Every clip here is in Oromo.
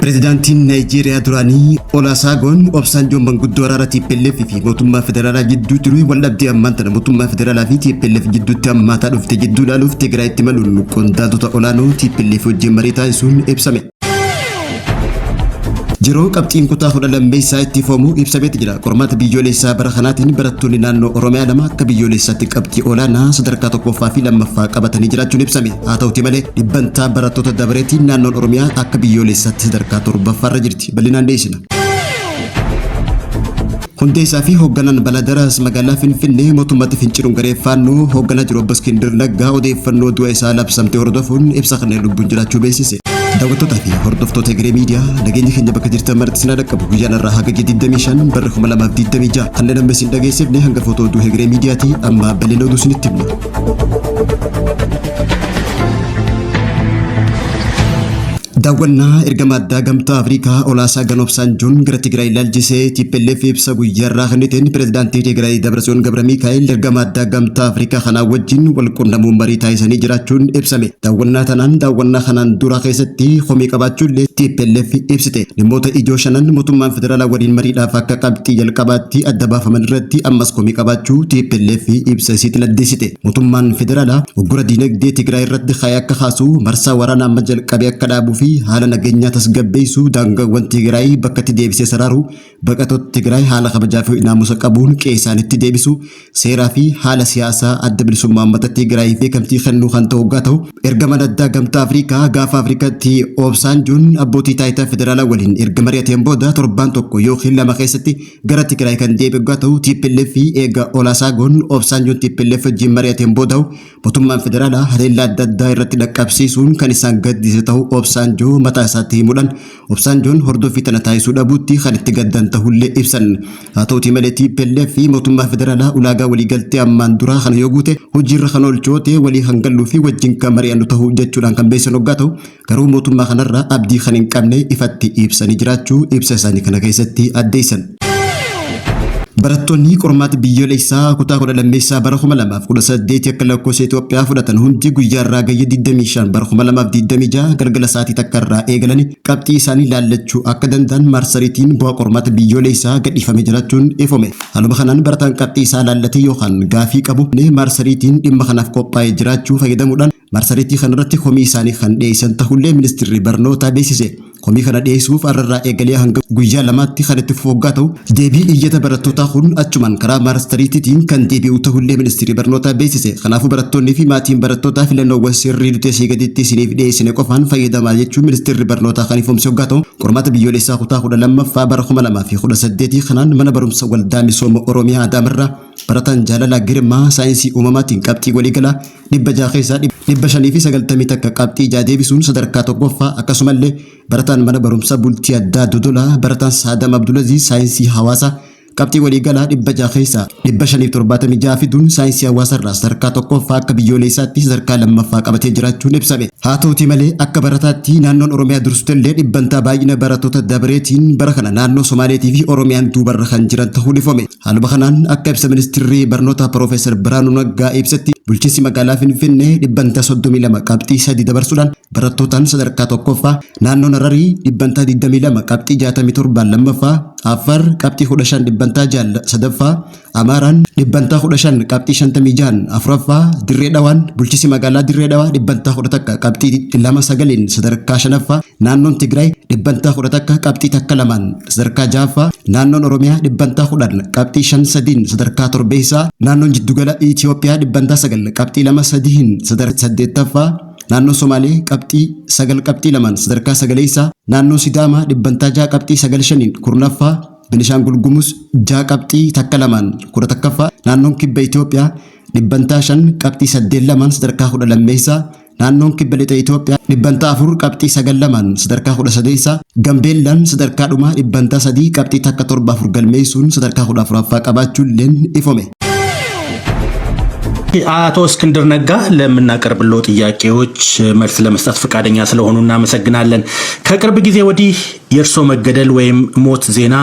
Pireezidaantiin Naayijeeriyaa duraanii Olaasagoon Obsaanjoon manguddoo araara TPLF fi mootummaa federaalaa jidduu jiru waldhabdee ammaan tana mootummaa federaalaa fi TPLF jidduutti hammaataa dhufte jidduu ilaaluuf Tigraayitti maluun qondaaltota olaanoo TPLF wajjin marii taasisuun ibsame. Yeroo qabxiin kutaa 12ffaa itti ifoomu ibsameeti jira. Qormaata biyyoolessaa bara kanaatiin barattoonni naannoo Oromiyaa lama akka biyyoolessaatti qabxii olaanaa sadarkaa tokkoffaa fi lammaffaa qabatanii jiraachuun ibsame. Haa ta'uti malee dhibbantaa barattoota dabareetiin naannoon Oromiyaa akka biyyoolessaatti sadarkaa torbaffaarra jirti. Bal'inaan dhiyeessina. Hundeessaa fi hoogganaan Baladaraas magaalaa Finfinnee mootummaatti finciluun garee faannoo hoogganaa jiru Obbo Iskindir Naggaa odeeffannoo du'a isaa labsamte hordofuun ibsa kanneen lubbuun jiraachuu beeksise. Daawwattootaa fi hordoftoota Egeree Miidiyaa, nageenya keenya bakka jirtan maratti isin dhaqqabu. Guyyaan irraa hagayya 25 barra 2026 kanneen amma isin dhageessifne hanga footoo oduu Egeree Miidiyaati. Amma bal'ina oduu isinitti himna. Daawwannaa ergama addaa Gamtaa Afrikaa Olaasaa Obsaanjoon gara Tigraay ilaalchisee TPLF ibsa guyyaarraa kenniteen, pireezidaantii Tigraay Dabratsiyoon Gabra Miikaa'el ergama addaa Gamtaa Afrikaa kanaa wajjin wal quunnamuun marii taasisanii jiraachuun ibsame. Daawwannaa tanaan daawwannaa kanaan dura keessatti komii qabaachuullee TPLF ibsite. Dhimmoota ijoo shanan mootummaan federaalaa waliin mariidhaaf akka qabxii jalqabaatti adda baafaman irratti ammas komii qabaachuu TPLF ibsa isiitiin addeessite. Mootummaan federaalaa uggura diinagdee Tigraay irratti kaa'ee akka kaasu, marsaa waraanaa amma jalqabee akka dhaabuu fi haala nageenyaa tasgabbeessuu, daangaawwan Tigraay bakkatti deebisee saraaru, baqattoota Tigraay haala kabajaa fi naamusa qabuun qe'ee isaaniitti deebisu, seeraa fi haala siyaasaa Adda Bilisummaa Uummata Tigraay beekamtii kennuu kan ta'u hoggaa ta'u, ergamaan addaa Gamtaa Afrikaa gaafa Afrikaatti Obsaanjoon abbootii taayitaa federaalaa waliin erga mari'ateen booda torbaan tokko yookiin lama keessatti gara Tigraay kan deebi'u hoggaa ta'u, TPLF eega Olaasagoon Obsaanjoon TPLF wajjin mari'ateen booda mootummaan federaalaa haleellaa adda addaa irratti dhaqqabsiisuun kan isaan gaddise ta'uu Obsaanjoo mataa isaatti himuudhaan, Obsaanjoon hordoffii tana taasisuu dhabuutti kan itti gaddan ta'ullee ibsan. Haa ta'utii malee TPLF fi mootummaa federaalaa ulaagaa waliigaltee ammaan duraa kana yoo guute, hojiirra kan oolchoote, walii kan galluu fi wajjin kan mari'annu ta'uu jechuudhaan kan beeksisan hoggaa ta'u, garuu mootummaa kanarraa abdii kan hin qabne ifatti ibsanii jiraachuu ibsa isaanii kana keessatti addeessan. Barattoonni qormaata biyyoolessaa kutaa 12ffaa bara 2018 akka lakkoofsa Itoophiyaa fudhatan hundi guyyaa irraa gayya 25 bara 2026 galgala sa'aatii 1 irraa eegalanii qabxii isaanii laallachuu akka danda'an maarsariitiin bu'aa qormaata biyyoolessaa gadhiifamee jiraachuun ifome. Haaluma kanaan barataan qabxii isaa laallatee yookaan gaafii qabu maarsariitiin dhimma kanaaf qophaa'ee jiraachuu fayyadamuudhaan maarsariitii kanarratti komii isaanii kan dhiyeessan ta'ullee ministeerri barnootaa beeksise. Komii kana dhiyeessuuf har'arraa eegalee hanga guyyaa 2tti kan itti fufu hoggaa ta'u, deebii iyyata barattootaa kun achumaan karaa maarsariitiitiin kan deebi'u ta'ullee ministeerri barnootaa beeksise. Kanaafuu barattoonnii fi maatiin barattootaa filannoowwan sirrii nuti asii gaditti isiniif dhiyeessine qofaan fayyadamaa jechuun ministeerri barnootaa kan ifoomse hoggaa ta'u, qormaata biyyoolessaa kutaa 12ffaa bara 2018 kanaan mana barumsa Waldaa Misooma Oromiyaa Adaamarraa barataan Jaalalaa Girmaa saayinsii uumamaatiin qabxii waliigalaa 600 keessaa 591 qabxii 6 deebisuun sadarkaa tokkoffaa, akkasumallee barataan mana barumsaa bultii addaa Dodolaa barataan Saadam Abdulaziz saayinsii hawaasaa qabxii waliigalaa 600 keessaa 576 fiduun saayinsii hawaasaarraa sadarkaa tokkoffaa, akka biyyoolessaatti sadarkaa lammaffaa qabatee jiraachuun ibsame. Haa ta'utii malee akka barataatti naannoon Oromiyaa dursitellee dhibbantaa baay'ina barattoota dabareetiin bara kana naannoo Somaaleetii fi Oromiyaan duubarra kan jiran ta'uun ifome. Haaluma kanaan akka ibsa ministeerri barnootaa Piroofeesar Biraanuu Naggaa ibsetti, bulchiinsi magaalaa Finfinnee dhibbantaa 32 qabxii 3 dabarsuudhaan barattootaan sadarkaa tokkoffaa, naannoon Hararii dhibbantaa 22 qabxii 67 lammaffaa, Affaar qabxii 15 dhibbantaa 6 sadaffaa, Amaaraan dhibbantaa 15 qabxii 56 afuraffaa, Dirree Dhawaan, bulchiinsi magaalaa Dirree Dhawaa dhibbantaa 11 qabxii 29 sadarkaa shanaffaa, naannoon Tigraay dhibbantaa 11 qabxii 1.2 sadarkaa ja'affaa, naannoon Oromiyaa dhibbantaa 10 qabxii 5.3 sadarkaa torbeessaa, naannoon Jiddugala Itoophiyaa dhibbantaa 9 qabxii 2.3 sadarkaa saddeettaffaa, naannoon Somaalee qabxii 9 qabxii 2 sadarkaa sagaleessaa, naannoon Sidaamaa dhibbantaa 6 qabxii 9.5 kurnaffaa, Benishaangul Gumuz 6 qabxii 1.2 11ffaa, naannoon Kibba Itoophiyaa dhibbantaa 5 qabxii 8.2 sadarkaa 12ffaa, naannoon Kibba Lixa Itoophiyaa dhibbantaa 4 qabxii 9.2 sadarkaa 13ffaa, Gambeellaan sadarkaa dhumaa dhibbantaa 3 qabxii 1.74 galmeessuun sadarkaa 14ffaa qabaachuun illeen ifome. አቶ እስክንድር ነጋ ለምናቀርብለው ጥያቄዎች መልስ ለመስጠት ፈቃደኛ ስለሆኑ እናመሰግናለን። ከቅርብ ጊዜ ወዲህ የእርሶ መገደል ወይም ሞት ዜና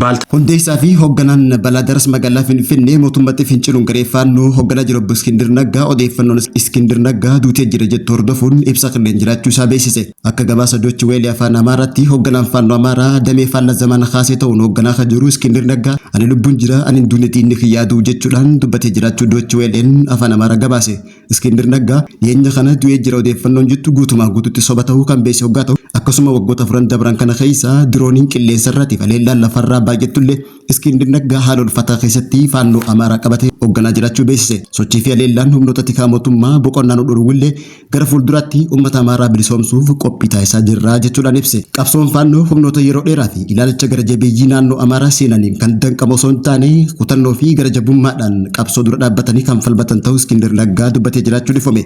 ባልተ Hundeessaa fi hoogganaan Balaadaras magaalaa Finfinnee mootummaatti finciluun garee Faannoo hoogganaa jiru obbo Iskindir Naggaa odeeffannoon Iskindir Naggaa duutee jira jettu hordofuun ibsa kenneen jiraachuu isaa beeksise. Akka gabaasa Doochi Weelii afaan Amaaraatti hoogganaan Faannoo Amaaraa damee faallaa zamana kaasee ta'uun hoogganaa kan jiru Iskindir Naggaa ani lubbuun jira ani hin duune diinni kiyyaa du'u jechuudhaan dubbatee jiraachuu Doochi Weeleen afaan Amaaraa gabaase. Iskindir Naggaa dhiyeenya kana du'ee jira odeeffannoon jettu guutumaan guututti soba ta'uu kan beeksise hoggaa ta'u akkasuma waggoota 4 dabran kana keessa dirooniin qilleensa irratti haleellaan lafarraa baay'attullee Iskindir Naggaa haala ulfaataa keessatti Faannoo Amaaraa qabatee hoogganaa jiraachuu beeksise. Sochii fi haleellaan humnoota tikaa mootummaa boqonnaan dhorwullee gara fuulduraatti uummata Amaaraa bilisoomsuuf qophii taasisaa jirra jechuudhaan ibse. Qabsoon Faannoo humnoota yeroo dheeraa fi ilaalcha gara jabeeyyii naannoo Amaaraa seenaniin kan danqamu osoo hin taane kutannoo fi gara jabummaadhaan qabsoo dura dhaabbatanii kan falmatan ta'uu Iskindir Naggaa dubbatee jiraachuu ifame.